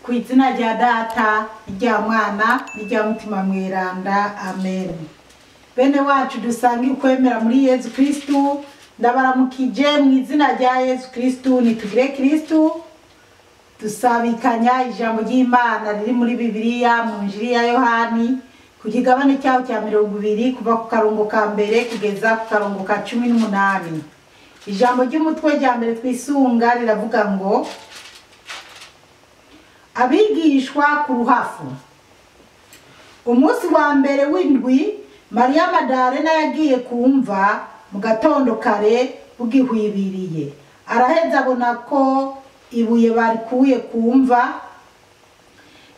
Ku izina rya Data, n'irya Mwana, n'irya Mutima Mweranda, amen. Bene wacu dusange ukwemera muri Yezu Kristu, ndabaramukije mu izina rya Yezu Kristu. Nitugire Kristu. Dusabikanya ijambo ry'Imana riri muri Bibiliya mu Njiri ya Yohani ku kigabane cyaho cya 20, kuva ku karongo ka mbere kugeza ku karongo ka 18. Ijambo ry'umutwe rya mbere twisunga riravuga ngo: Abigishwa ku ruhafu. Umunsi wa mbere w'indwi, Mariya Madarena yagiye kumva mu gatondo kare bugihwibiriye, araheza abona ko ibuye barikuye kumva.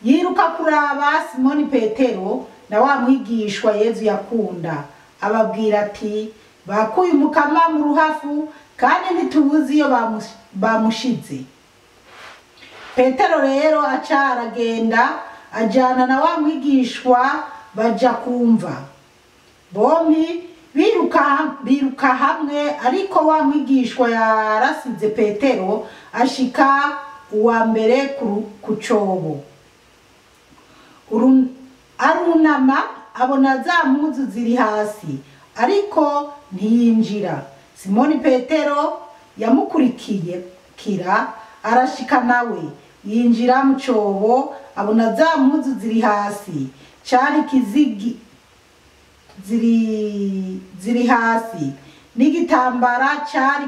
Yiruka kuraba Simoni Petero na wa mwigishwa Yezu yakunda, ababwira ati: "Bakuye Umukama mu ruhafu, kandi ntitubuzi iyo bamushize." Petero rero aca aragenda, ajana na wa mwigishwa, baja kumva. Bombi biruka hamwe, ariko wa mwigishwa yarasize Petero, ashika uwa mbere ku cobo. Arunama, abona za mpuzu ziri hasi, ariko ntiyinjira. Simoni Petero yamukurikiye kira, arashika nawe, yinjira mu cobo, abona za mpuzu ziri hasi, cari kizigi ziri hasi n'igitambara cari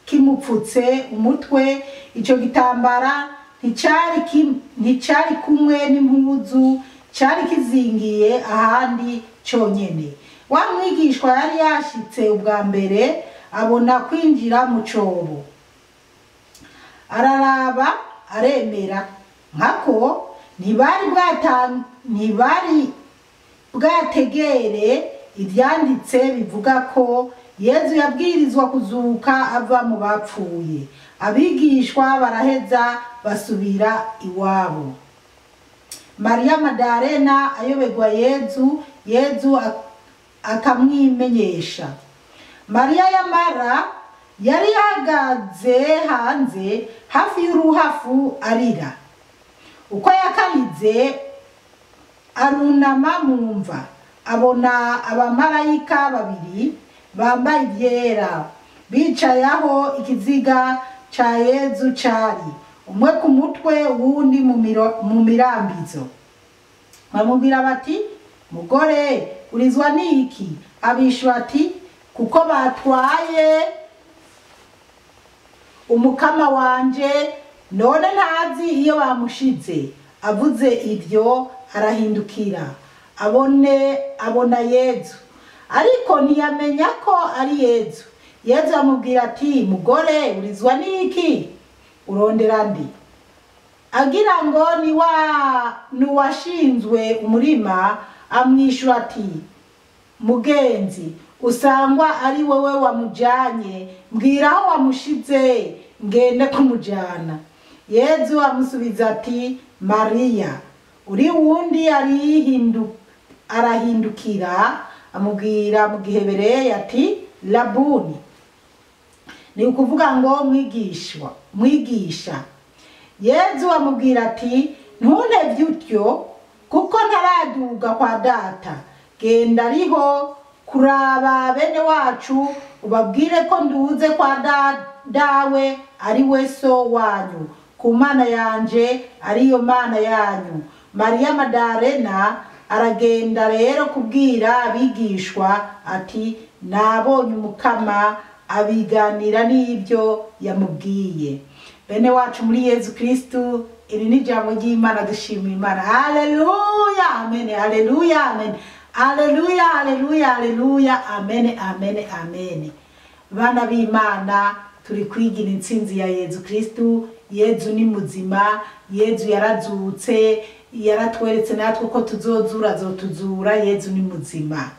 kimupfutse umutwe. Ico gitambara nticari kumwe n'impuzu, cari kizingiye ahandi conyene. Wa mwigishwa yari yashitse ubwa mbere abona kwinjira mu cobo, araraba, aremera. Nkako ntibari bwategere ivyanditse bivuga ko Yezu yabwirizwa kuzuka ava mu bapfuye. Abigishwa baraheza basubira iwabo. Mariya Madarena ayoberwa Yezu, Yezu akamwimenyesha. Mariya yamara yari yahagaze hanze hafi y'uruhafu arira. Uko yakarize, arunama mu mva, abona abamarayika babiri bambaye ivyera bicaye aho ikiziga ca Yezu cari, umwe ku mutwe, uwundi mu mirambizo. Bamubwira bati: "Mugore, urizwa n'iki?" Abishura ati: "Kuko batwaye Umukama wanje, none ntazi iyo bamushize." Avuze ibyo, arahindukira, abona Yezu, ariko ntiyamenya ko ari Yezu. Yezu amubwira ati: "Mugore, urizwa n'iki? Urondera ndi?" Agira ngo ni wa nuwashinzwe umurima, amwishura ati: "Mugenzi, usangwa ari wowe wamujanye, mbwira aho wamushize ngende kumujana." Yezu amusubiza ati: "Mariya." Uri wundi arahindukira, amubwira mu Gihebereya ati: "Labuni", ni ukuvuga ngo mwigishwa, mwigisha. Yezu amubwira ati: "Ntuntevye utyo, kuko ntaraduga kwa Data. Genda ariho kuraba bene wacu, ubabwire ko nduze kwa Dawe, ari we So wanyu, ku Mana yanje, ariyo Mana yanyu." Mariya Madarena aragenda rero kubwira abigishwa ati: "Nabonye Umukama", abiganira n'ibyo yamubwiye. Bene wacu muri Yezu Kristu, iri ni ijambo ry'Imana. Dushima Imana. Haleluya, amen, haleluya, amen, haleluya, haleluya, haleluya, amen, amen, amen. Bana b'Imana, turi kwigira intsinzi ya Yezu Kristu. Yezu ni muzima, Yezu yarazutse, yaratweretse natwe ko tuzozura, azotuzura. Yezu ni muzima.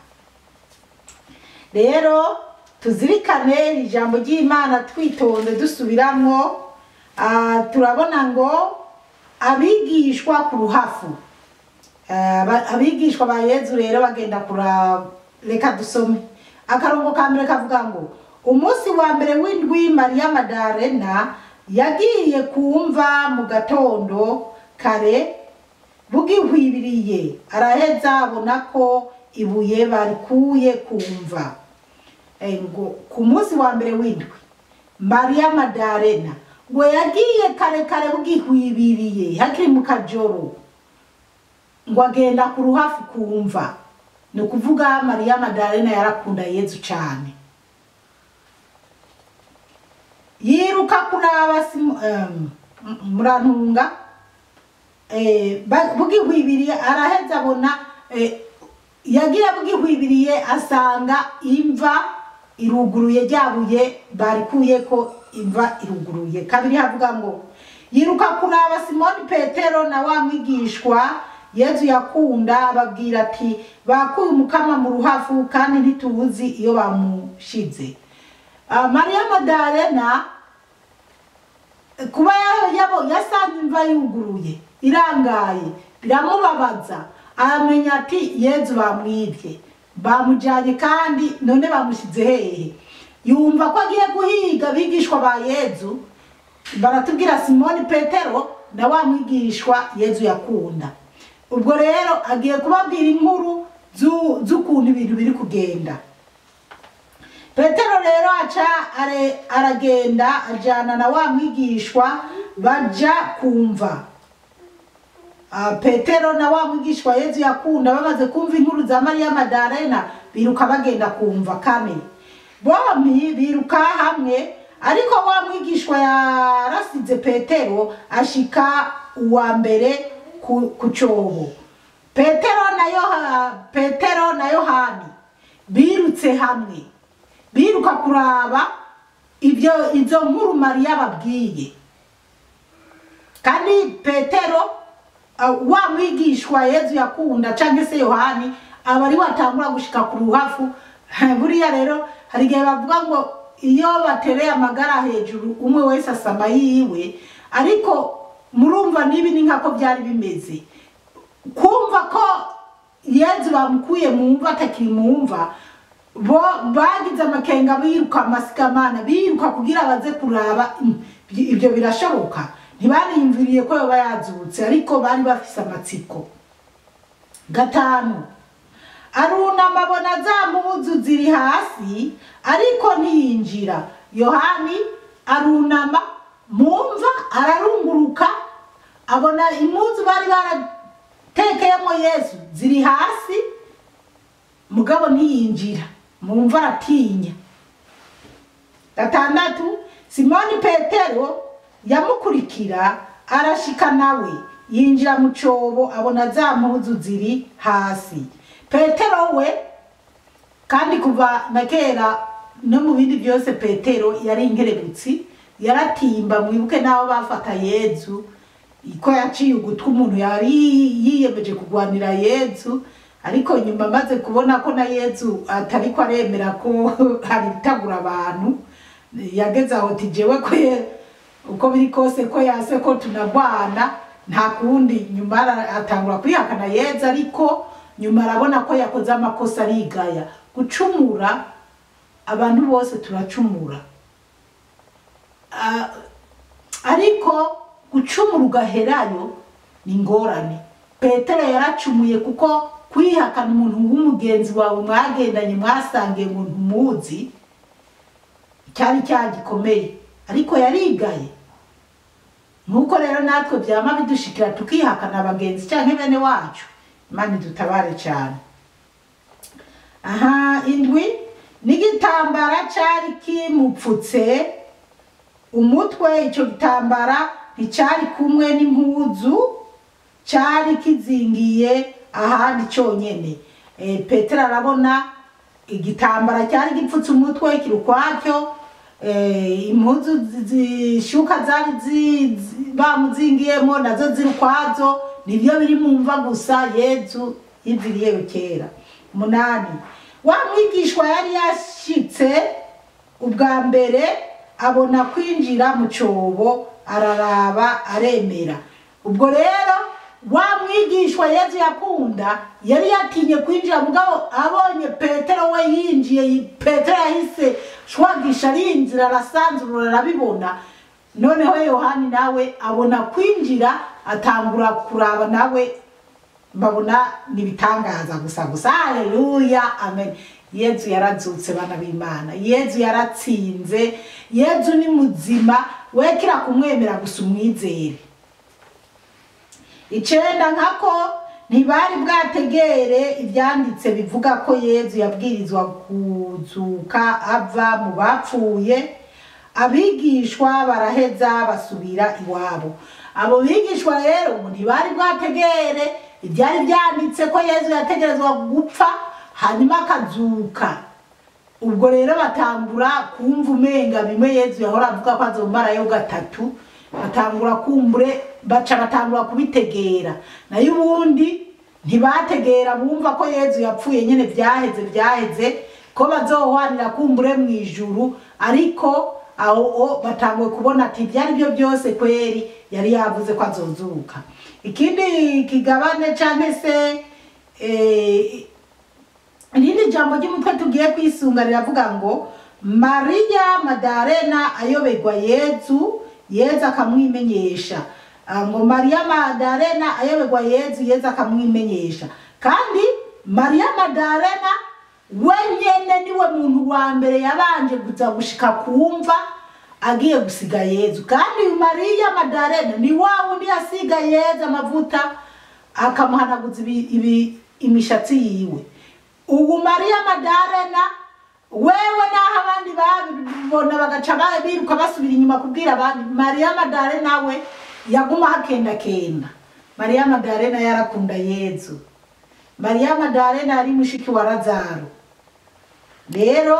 Rero tuzirikane ijambo ry'Imana twitonze, dusubiramwo. Turabona ngo abigishwa ku ruhafu. Abigishwa ba Yezu rero bagenda kura. Reka dusome akarongo ka mbere, kavuga ngo: Umunsi wa mbere w'indwi, Mariya Madarena yagiye kumva mu gatondo. kare bugihwibiriye, araheza abona ko ibuye barikuye kumva. Ngo ku munsi wa mbere w'indwi, Mariya Madarena ngo yagiye kare kare bugihwibiriye, hakiri mu kajoro, ngo agenda ku ruhafu kumva. Ni ukuvuga Mariya Madarena yarakunda Yezu cyane. Yiruka kuraba murantunga, bugihwibiriye, araheza abona, yagiye bugihwibiriye asanga imva iruguruye, ryabuye barikuye ko imva iruguruye. Kabiri havuga ngo yiruka kuraba Simoni Petero na wa mwigishwa Yezu yakunda, ababwira ati bakuye umukama mu ruhafu kandi ntituzi iyo bamushize. Mariya Madarena kuba yasanze imva yuguruye irangaye, biramubabaza, aramenya ati Yezu bamwibye, bamujyanye kandi none bamushize hehe. Yumva ko agiye guhiga abigishwa ba Yezu. Baratubwira Simoni Petero na wa mwigishwa Yezu yakunda. Ubwo rero agiye kubabwira inkuru z'ukuntu ibintu biri kugenda. Petero rero aca aragenda ajana na wa mwigishwa baja kumva. Petero na wa mwigishwa Yezu yakunda bamaze kumva inkuru za Mariya Madarena, biruka bagenda kumva. Kane, bombi biruka hamwe, ariko wa mwigishwa yarasize Petero ashika uwa mbere ku cyobo. Petero na Yohani birutse hamwe, biruka kuraba ibyo izo nkuru Mariya babwiye. Kandi Petero wa mwigishwa Yezu yakunda canke se Yohani aba ari watangura gushika ku ruhafu. Buriya rero hari igihe bavuga ngo iyo batereye amagara hejuru umwe wese asama yiwe, ariko murumva nibi ni nkako byari bimeze. Kumva ko Yezu bamukuye mu mva atakiri mu mva, bo bagize amakenga biruka amasikamana, biruka kugira baze kuraba ibyo birashoboka. Ntibaniyumviriye ko yoba yazutse, ariko bari bafise amatsiko. Gatanu, arunama abona za mpuzu ziri hasi, ariko ntiyinjira. Yohani arunama mu mva ararunguruka, abona impuzu bari baratekeyemo Yesu ziri hasi, mugabo ntiyinjira mu mva, aratinya. Gatandatu, Simoni Petero yamukurikira arashika nawe yinjira mu cyobo, abona za mpuzu ziri hasi. Petero we kandi kuva na kera no mu bindi byose Petero yari inkerebutsi, yaratimba. Mwibuke naho bafata Yezu ko yaciye ugutwi umuntu yari yiyemeje kugwanira Yezu, ariko nyuma amaze kubona ko na Yezu atari ko aremera ko aritagura abantu, yageze aho ati jewe ko uko biri kose ko yase ko tunagwana nta kundi. Nyuma atangura kwihakana Yezu, ariko nyuma arabona ko yakoze amakosa arigaya. Gucumura, abantu bose turacumura, ariko gucumura ugaherayo ni ingorane. Petero yaracumuye kuko kwihakana umuntu w'umugenzi wawe mwagendanye mwasangiye ngo ntumuzi cyari cyagikomeye, ariko yarigaye. Nkuko rero natwe byama bidushikira tukihakana abagenzi canke bene wacu, Imana idutabare cyane. Aha, indwi, n'igitambara cyari kimupfutse umutwe, icyo gitambara nticyari kumwe n'impuzu, cyari kizingiye ahandi cyonyene. Petero arabona igitambara cyari gipfutse umutwe kiri ukwacyo, impuzu zishuka zari bamuzingiyemo nazo ziri ukwazo, nibyo biri mu mva gusa Yezu yiviriyeyo kera. Munani, wa mwigishwa yari yashitse ubwa mbere abona kwinjira mu cyobo, araraba aremera. Ubwo rero wa mwigishwa Yezu yakunda yari yatinye kwinjira, mugabo abonye Petero we yinjiye, Petero yahise shwagisha arinjira, arasanzura arabibona. Noneho Yohani nawe abona kwinjira, atangura kuraba nawe, babona nibitangaza gusa gusa. Haleluya, amen. Yezu yarazutse bana b'Imana, Yezu yaratsinze, Yezu ni muzima, wekira kumwemera gusa umwizere. 9 nkako ntibari bwategere ibyanditse bivuga ko Yezu yabwirizwa kuzuka ava mu bapfuye, abigishwa baraheza basubira iwabo. Abo bigishwa rero ntibari bwategere ibyari byanditse ko Yezu yategerezwa gupfa hanyuma akazuka. Ubwo rero batangura kumva umenga bimwe Yezu yahora avuga ko azomarayo gatatu, batangura kumbure, baca batangura kubitegera. Nayo ubundi ntibategera, bumva ko Yezu yapfuye nyene byaheze byaheze, ko bazohwanira kumbure mu ijuru, ariko aho batanguye kubona ati byari byo byose kweri yari yavuze ko azozuka. Ikindi kigabane canke se irindi jambo ry'umutwe tugiye kwisunga riravuga ngo Maria Madarena ayoberwa Yezu, Yezu akamwimenyesha. Ngo Maria Madarena ayoberwa Yezu, Yezu akamwimenyesha. Kandi Maria Madarena wenyene niwe muntu wa mbere yabanje kuza gushika kumva agiye gusiga Yezu. Kandi Maria Madarena ni wa wundi yasiga Yezu amavuta akamuhanaguza imishatsi yiwe. Ubu Maria Madarena wewe naho abandi babibona bagaca biruka basubira inyuma kubwira abandi, Maria Madarena we yaguma hakenda kenda. Maria Madarena yarakunda Yezu. Maria Madarena ari mushiki wa Lazaro. Rero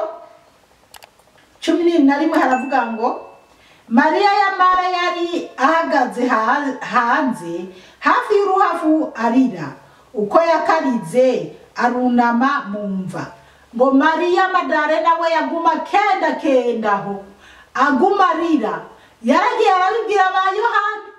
11 haravuga ngo Maria yamara yari ahagaze hanze hafi y'uruhafu arira, uko yakarize arunama mumva. Ngo Maria Madarena we yaguma kenda kenda ho aguma arira. Yaragiye arabibwira ba Yohana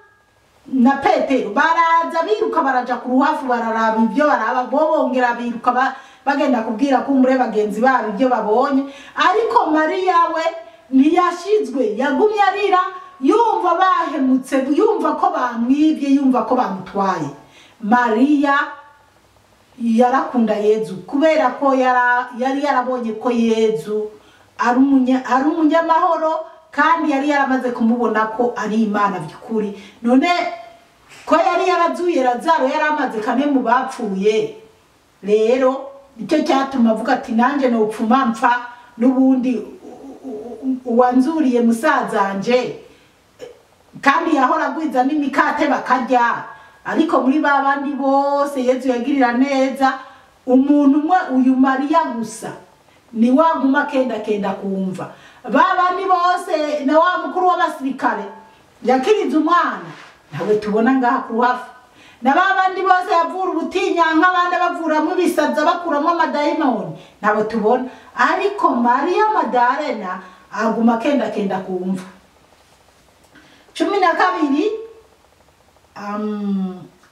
na Petero, baraza biruka baraja ku ruhafu bararaba ibyo baraba, bo bongera biruka bagenda kubwira kumbure bagenzi babo ibyo babonye. Ariko Maria we ntiyashizwe, yagumye arira, yumva bahemutse, yumva ko bamwibye, yumva ko bamutwaye. Maria yarakunda Yezu kubera ko yari yarabonye ko Yezu ari umunyamahoro, kandi yari yaramaze kumubona ko ari Imana by'ukuri. None ko yari yarazuye Lazaro, yari amaze kane mu bapfuye, rero nicyo cyatuma avuga ati nanjye nopfuma mpfa, n'ubundi uwanzuriye musazanje, kandi yahora agwiza n'imikate bakarya. Ariko muri ba bandi bose Yezu yagirira neza umuntu umwe, uyu Maria gusa ni waguma kenda kenda kumva. Ba bandi bose na wa mukuru w'abasirikare yakiriza umwana nawe tubona ngaha ku ruhafu, na ba bandi bose yavura ubutinyanka, abandi bavuramwo ibisaza bakuramo amadayimoni nabo tubona. Ariko Maria Madarena aguma kenda kenda kumva. 12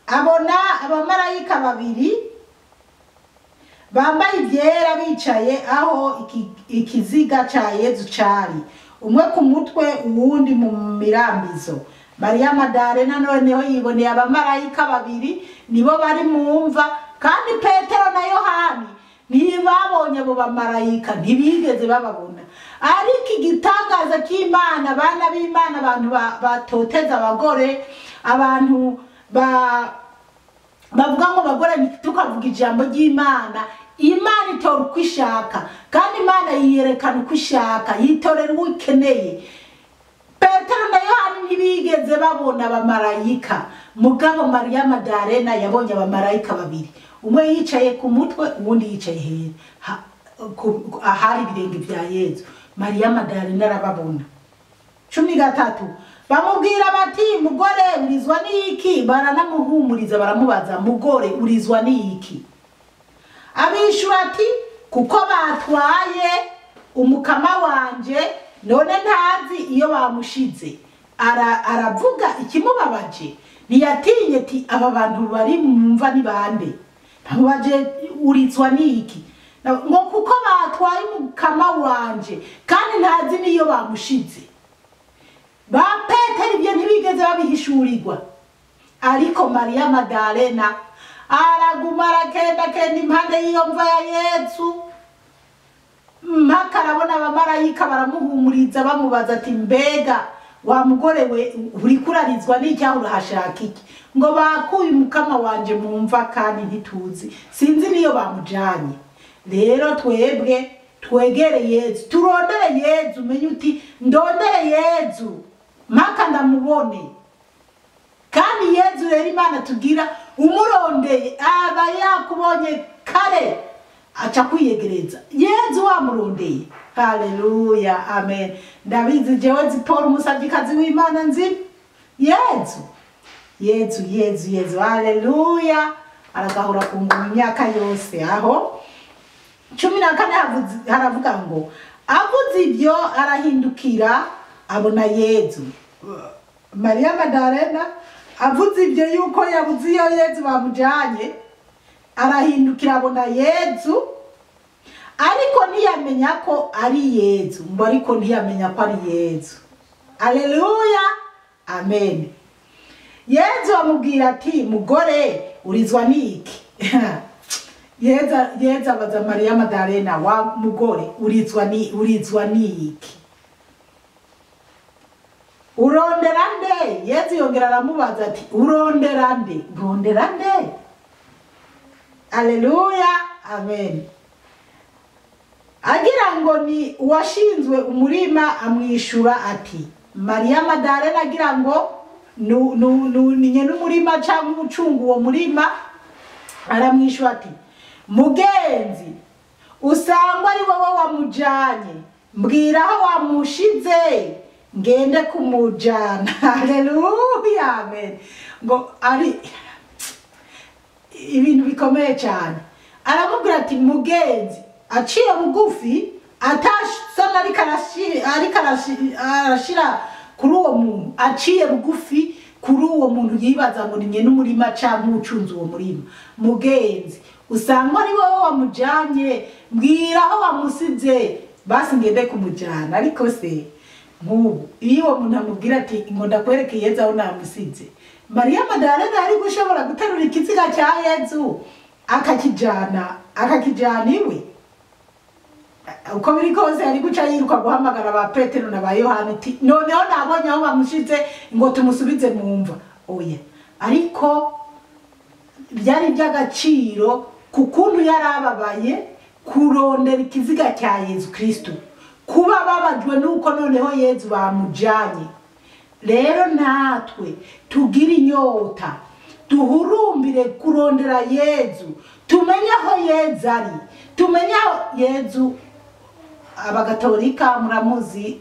abona abamarayika babiri bambaye ibyera bicaye aho ikiziga ca Yezu cari, umwe ku mutwe uwundi mu mirambizo. Maria Madarena noneho yiboneye abamarayika babiri nibo bari mu mva, kandi Petero na Yohani ntibabonye abo bamarayika, ntibigeze bababona. Ariko igitangaza cy'Imana, abana b'Imana, abantu batoteza abagore, abantu bavuga ngo bagore tukavuga ijambo ry'Imana, Imana itora uko ishaka, kandi Imana yiyerekana uko ishaka, yitorera uwo ikeneye. Petero na Yohani ntibigeze babona abamarayika, mugabo Maria Madarena yabonye abamarayika babiri, umwe yicaye ku mutwe uwundi yicaye ahari ibirenge bya Yezu. Maria Madarena arababona. 13 bamubwira bati mugore urizwa n'iki? Baranamuhumuriza baramubaza, mugore urizwa n'iki? Abishura ati kuko batwaye umukama wanje, none ntazi iyo bamushize. Aravuga ikimubabaje, ntiyatinye ati aba bantu bari mumva ni bande? Bamubaje urizwa n'iki? Ngo kuko batwaye umukama wanje kandi ntazi niyo bamushize. Ba Petero ibyo ntibigeze babihishurirwa, ariko Mariya Magdalena araguma arakendakenda impande y'iyo mva ya Yezu, mpaka arabona abamarayika baramuhumuriza bamubaza ati mbega wa mugore we uriko urarizwa n'icyaha urahashaka iki? Ngo bakuye umukama wanje mu mva kandi ntituzi, sinzi niyo bamujanye. Rero twebwe twegere Yezu, turondere Yezu, umenye uti ndondere Yezu mpaka ndamubone. Kandi Yezu rero Imana tugira umurondeye aba yakubonye kare, aca kwiyegereza. Yezu wamurondeye. Haleluya, amen. Ndabizi jewe Zipora umusavyikazi w'Imana nzi Yezu, Yezu, Yezu, Yezu. Haleluya, aragahora ku ngoma imyaka yose. Aho 14 haravuga ngo avuze ibyo arahindukira abona Yezu. Mariya Magdalena avuze ibyo yuko yabuze iyo Yezu bamujanye, arahindukira abona Yezu, ariko ntiyamenya ko ari Yezu. Ngo ariko ntiyamenya ko ari Yezu. Haleluya, amen. Yezu amubwira ati mugore urizwa niki? Yezu abaza Mariya Magdalena, wa mugore urizwa niki? Urondera nde? Yezu yongera aramubaza ati urondera nde? Urondera nde? Haleluya, amen. Agira ngo ni uwashinzwe umurima amwishura ati Mariya Magdalena agira ngo ni nyene umurima cyangwa umucungu uwo murima, aramwishura ati mugenzi usangwa ari wowe wamujanye, mbwira aho wamushize ngende kumujana. Haleluya, amen. Ngo ari ibintu bikomeye cyane. Aramubwira ati mugenzi, aciye bugufi, atasana ariko arashira kuri uwo muntu, aciye bugufi kuri uwo muntu yibaza ngo ni nyene umurima cyangwa ucunze uwo murima. Mugenzi usanga ari wowe wamujanye, mbwira aho wamusize basi ngende kumujana. Ariko se nk'ubu iyo uwo muntu amubwira ati ngo ndakwereke Yezu aho namusize, Mariya Magdalena ari gushobora guterura ikiziga cya Yezu akakijana iwe? Uko biri kose ari guca yiruka guhamagara ba Petero na ba Yohana ati noneho nabonye aho bamushize ngo tumusubize mu mva. Oya, ariko byari by'agaciro ku kuntu yarababaye kurondera ikiziga cya Yezu Kristo, kuba babajwe nuko noneho Yezu bamujanye. Rero natwe tugira inyota, duhurumbire kurondera Yezu, tumenye aho Yezu ari, tumenye aho Yezu. Abagatolika muramuzi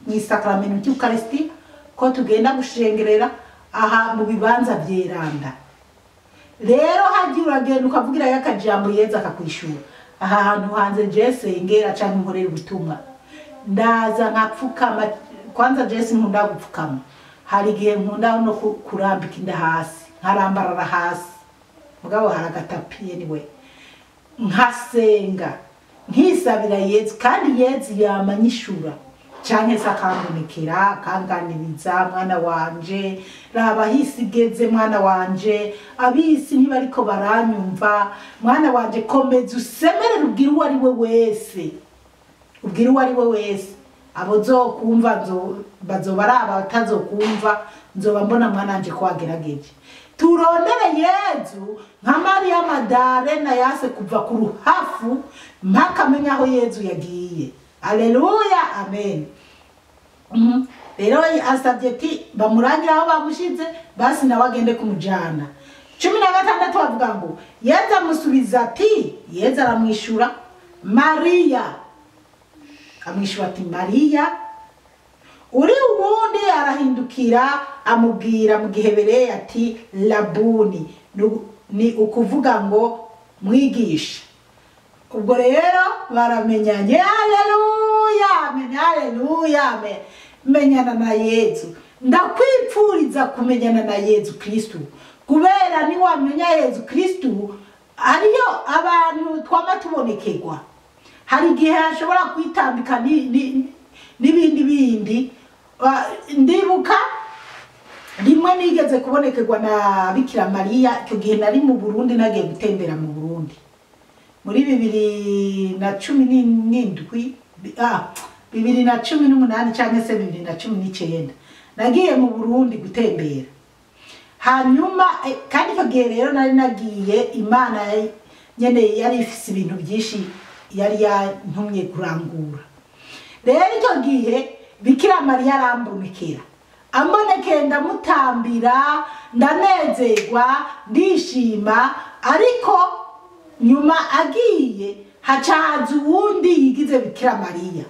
mu isakramentu ry'Ukaristi ko tugenda gushengerera aha mu bibanza byeranda. Rero hagiye uragenda ukavugira yakajambo Yezu akakwishura. Aha hantu hanze Jese ingera canke nkorera ubutumwa, ndaza nkapfukama. Kwanza Jese nkunda gupfukama, hari igihe nkunda no kurambika inda hasi, nkarambarara hasi, mugabo haragatapiye niwe, nkasenga nkisabira Yezu, kandi Yezu yamanyishura canke se akambonekera akanganiriza, mwana wanje raba hisigeze, mwana wanje abisi ntibariko baranyumva, mwana wanje komeza usemerere ubwire uwo ari we wese, ubwire uwo ari we wese, abo zokumva bazoba ari abatazokumva, nzoba mbona mwana wanje ko wagerageje. Turondere Yezu nka Mariya Magdalena yase kuva ku ruhafu mpaka amenya aho Yezu yagiye. Haleluya, amen. Rero asabye ati bamurangira aho bamushize basi nawe agende kumujana. 16 bavuga ngo Yezu amusubiza ati, Yezu aramwishura Mariya, amwishura ati Mariya. Uri ubundi arahindukira amubwira mu gihebereye ati Labuni, ni ukuvuga ngo mwigisha. Ubwo rero baramenyanye. Haleluya, amen, haleluya, amen. Menyana na Yezu. Ndakwipfuriza kumenyana na Yezu Kristo, kubera ni wamenya Yezu Kristo ariyo abantu twama tubonekegwa. Hari igihe ashobora kwitambika n'ibindi bindi Ndibuka rimwe nigeze kubonekerwa na Bikira Mariya, icyo gihe nari mu Burundi, nagiye gutembera mu Burundi muri 2017, 2018 cyangwa se 2019, nagiye mu Burundi gutembera. Hanyuma kandi icyo gihe rero nari nagiye, Imana nyene yari ifise ibintu byinshi yari yantumye kurangura. Rero icyo gihe Bikira Mariya arambonekera, ambonekeye ndamutambira, ndanezerwa, ndishima. Ariko nyuma agiye, haca haza uwundi yigize Bikira Mariya.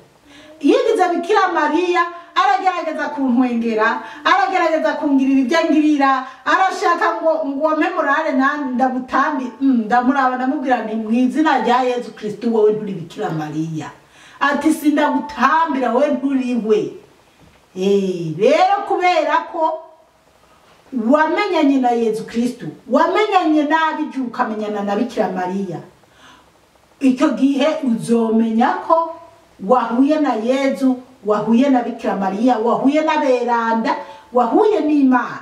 Yigize Bikira Mariya aragerageza kuntwengera, aragerageza kungirira ibyo angirira, arashaka ngo ampe morale ndamutambi. Ndamuraba ndamubwira nti: "Mu izina rya Yezu Kristu, wowe nturi Bikira Mariya." Ati: "Sindagutambira, wowe nturi we." Rero kubera ko wamenyanye na Yezu Kristu, wamenyanye n'abiju, ukamenyana na Bikira Mariya, icyo gihe uzomenya ko wahuye na Yezu, wahuye na Bikira Mariya, wahuye n'aberanda, wahuye n'Imana.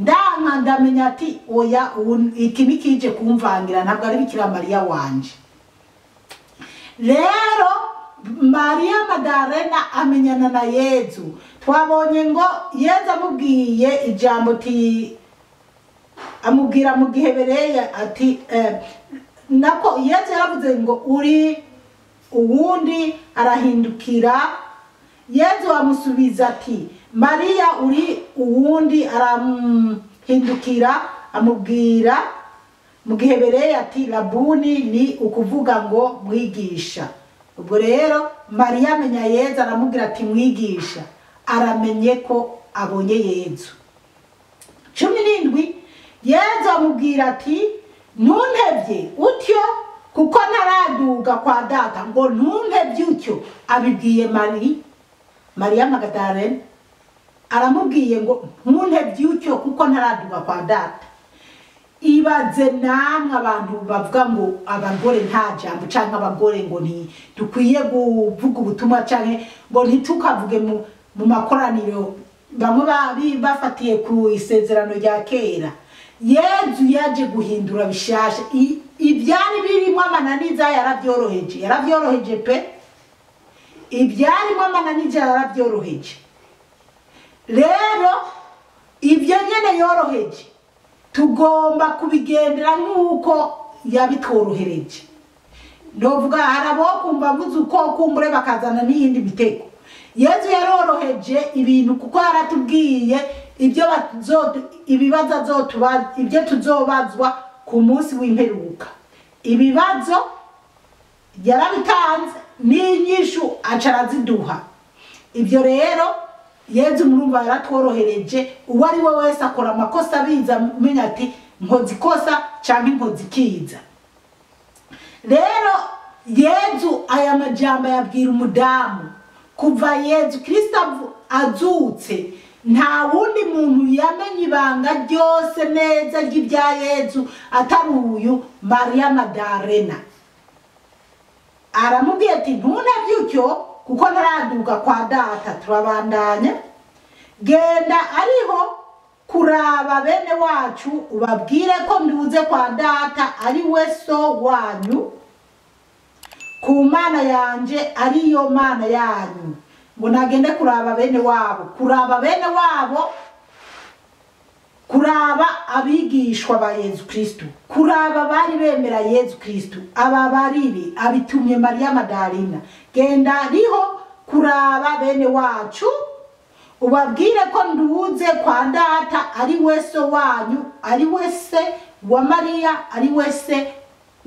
Ndanka ndamenya ati: "Oya, iki nikije kumvangira, ntabwo ari Bikira Mariya wanje." Rero Mariya Madarena amenyana na Yezu. Twabonye ngo Yezu amubwiye ijambo ti amubwira mu Gihebereya ati nako Yezu yaravuze ngo: "Uri uwundi." Arahindukira, Yezu amusubiza ati: "Mariya." "Uri uwundi." Aramuhindukira, amubwira mu Gihebereya ati: "Labuni," ni ukuvuga ngo mwigisha. Ubwo rero Mariya amenya Yezu, aramubwira ati: "Mwigisha." Aramenye ko abonye Yezu. 17, Yezu amubwira ati: "Ntuntebye utyo, kuko ntaraduga kwa Data." Ngo ntuntebye utyo, abibwiye Mariya Magadalene, aramubwiye ngo: "Ntuntebye utyo, kuko ntaraduga kwa Data." Ibaze namwe abantu bavuga ngo abagore nta jambo, canke abagore ngo nti dukwiye kuvuga ubutumwa, canke ngo ntitukavuge mu makoraniro, bamwe bafatiye ku isezerano rya kera. Yezu yaje guhindura bishasha. Ibyari birimo amananiza yarabyoroheje, yarabyoroheje pe. Ibyarimo amananiza yarabyoroheje. Rero ibyo nyene yoroheje, tugomba kubigendera nk'uko yabitworohereje. Ndovuga hari abo kumva mvuze uko kumbure bakazana n'iyindi mitego. Yezu yaroroheje ibintu, kuko yaratubwiye ibyo ibibazo azotuba, ibyo tuzobazwa ku munsi w'imperuka. Ibibazo yarabitanze n'inyishu aca araziduha. Ibyo rero Yezu murumva yaratworohereje. Uwo ari we wese akora amakosa abiza, amenya ati nkoze ikosa cyangwa nkoze ikiza. Rero Yezu aya majambo yabwira umudamu. Kuva Yezu Kristo azutse, nta wundi muntu yamenye ibanga ryose neza ry'ibya Yezu atari uyu Mariya Madarena. Aramubwiye ati: "Ntunebye utyo, kuko ntaraduga kwa Data." Turabandanya. "Genda ariho kuraba bene wacu, ubabwire ko nduze kwa Data ari we so wanyu, ku Mana yanje ariyo Mana yanyu." Ngo nagende kuraba bene wabo, kuraba bene wabo, kuraba abigishwa ba Yezu Kristu, kuraba bari bemera Yezu Kristu. Aba bariri abitumye Mariya Madalina: "Genda riho kuraba bene wacu, ubabwire ko nduze kwa Data ari we so wanyu, ari we se wa Mariya, ari we se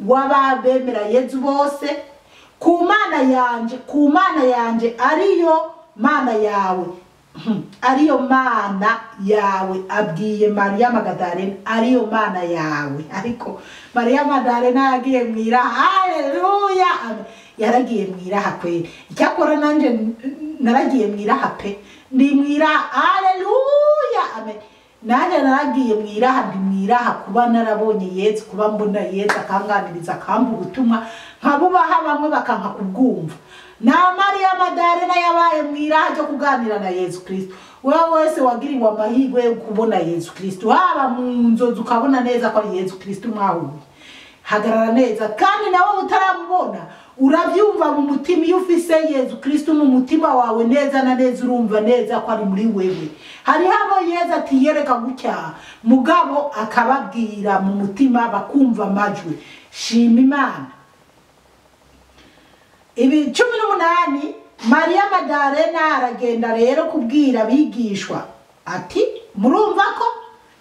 w'ababemera Yezu bose, ku Mana yanje, ku Mana yanje ariyo Mana yawe." Ariyo Mana yawe, abwiye Mariya Magadalena, ariyo Mana yawe. Ariko Mariya Magadalena yagiye mwiraha. Haleluya! Amen. Yaragiye mwiraha kweri. Icyakora nanje naragiye mwiraha pe, ndi mwiraha. Haleluya, amen. Nanjye naragiye mwiraha, ndi mwiraha kuba narabonye Yezu, kuba mbona Yezu akanganiriza, akampa ubutumwa nkabubaha, bamwe bakanka kubwumva. Na Mariya Madarena yabaye mw'iraha ryo kuganira na Yezu Kristo. Wewe wese wagiriwe amahirwe yo kubona Yezu Kristo, haba mu nzozi ukabona neza ko ari Yezu Kristo mwahuye, hagarara neza. Kandi nawe utaramubona urabyumva mu mutima. Iyo ufise Yezu Kristo mu mutima wawe neza na neza, urumva neza ko ari muri wewe. Hariho abo Yezu atiyereka gutya, mugabo akababwira mu mutima bakumva amajwi. Shima Imana. Ibi 18, Mariya Madarena aragenda rero kubwira abigishwa ati, murumva ko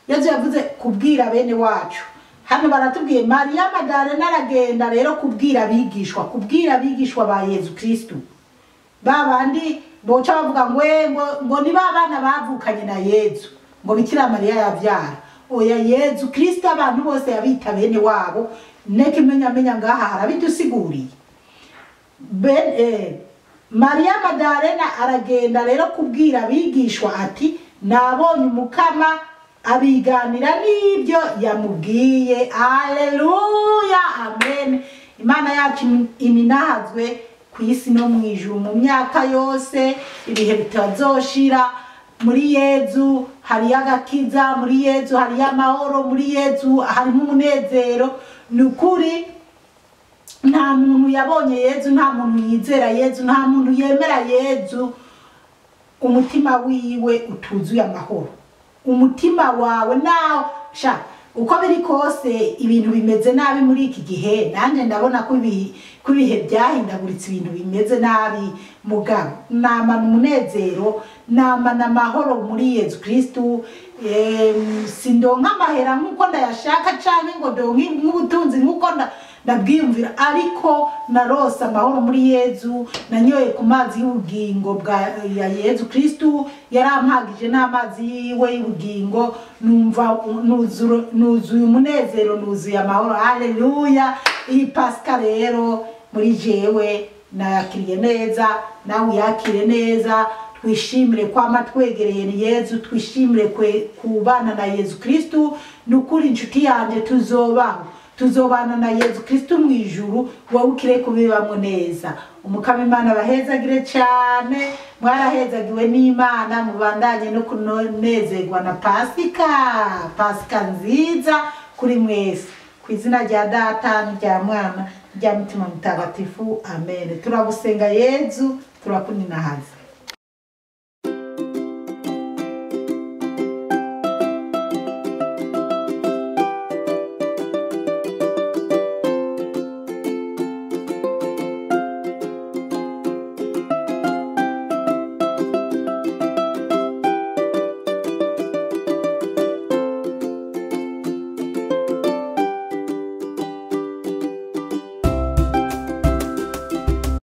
Yezu yavuze kubwira bene wacu. Hano baratubwiye Mariya Madarena aragenda rero kubwira abigishwa, kubwira abigishwa ba Yezu Kristo, babandi boca bavuga ngo ni babana bavukanye na Yezu, ngo Bikira Mariya yavyara. Oya, Yezu Kristo abantu bose yabita bene wabo. Nekimenyamenya ngaha harabidusiguriye. Mariya Madarena aragenda rero kubwira abigishwa ati, nabonye Umukama, abiganira n'ibyo yamubwiye. Aleluya, amen. Imana yacu ininahazwe ku isi no mu ijuru mu myaka yose, ibihe bitazoshira. Muri Yezu hariyo agakiza, muri Yezu hariyo amahoro, muri Yezu harimo umunezero. Ni ukuri nta muntu yabonye Yezu, nta muntu yizera Yezu, nta muntu yemera Yezu umutima wiwe utuzuye amahoro. Umutima wawe nawe sha, uko biri kose ibintu bimeze nabi muri iki gihe, nanjye ndabona ko ibihe byahindaguritse, ibintu bimeze nabi, mugabo namana umunezero, namana amahoro muri Yezu Kristo. Sindonka amahera nk'uko ndayashaka canke ngo ndonke nk'ubutunzi nk'uko ndabwiyumvira, ariko narose amahoro muri Yezu, nanyoye ku mazi y'ubugingo bwa ya Yezu Kristo, yarampagije n'amazi yiwe y'ubugingo, numva nuzuye umunezero, nuzuye amahoro. Haleluya. Iyi Pasika rero muri jewe nayakiriye neza, nawe uyakire neza. Twishimire kwama twegereye Yezu, twishimire kubana na Yezu Kristo. Ni ukuri inshuti yanjye, tuzobaho, tuzobana na Yezu Kristo mu ijuru, wowe ukire kubibamwo neza. Umukama Imana abahezagire cyane, mwarahezagiwe n'Imana, mubandanye no kunezerwa na Pasika. Pasika nziza kuri mwese, ku izina rya Data n'irya Mwana n'irya Mutima Mutagatifu, amen. Turagusenga Yezu, turakuninahaza.